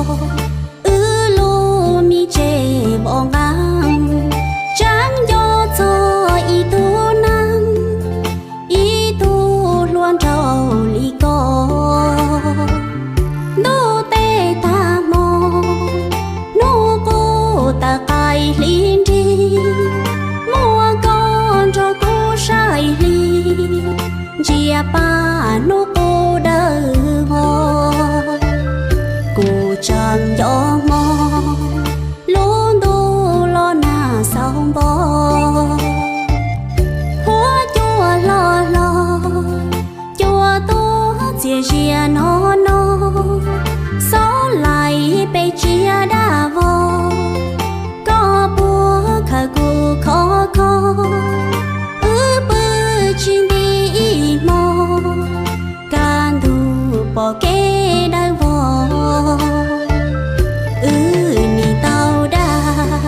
Wb lub me tsev npoo nqeeb, tseem nco txog ib tug neeg, ib tug hluas nraug li ko. Ntuj teb tag hmo, hnub qub tawm qaim hli nrig, muaj koj nrog kuv saib hli, ntsia paj hnub qub dawb vog. Kuv tseem nco hmo, lub ntuj los nag xauv npo, huab cua hlo hlo, cua tuag txias zias no no, xob laim peb tsiab dab vog, koj puas khaws kuv khov kho, wb pw tsis nti ib hmo, kaj ntug pom kev dawb vog, wb nim tau dag,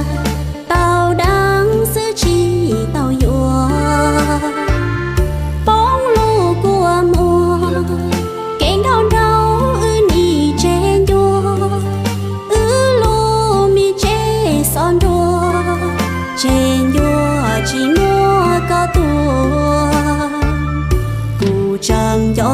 tau deev xwb tsis tau yuav. Poob lub kua muag, kev nrauj nraug wb nim tseg ncua, wb lub me tsev xov nruas, tseg ncua tsis muaj koj tuaj. Kuv tseem nco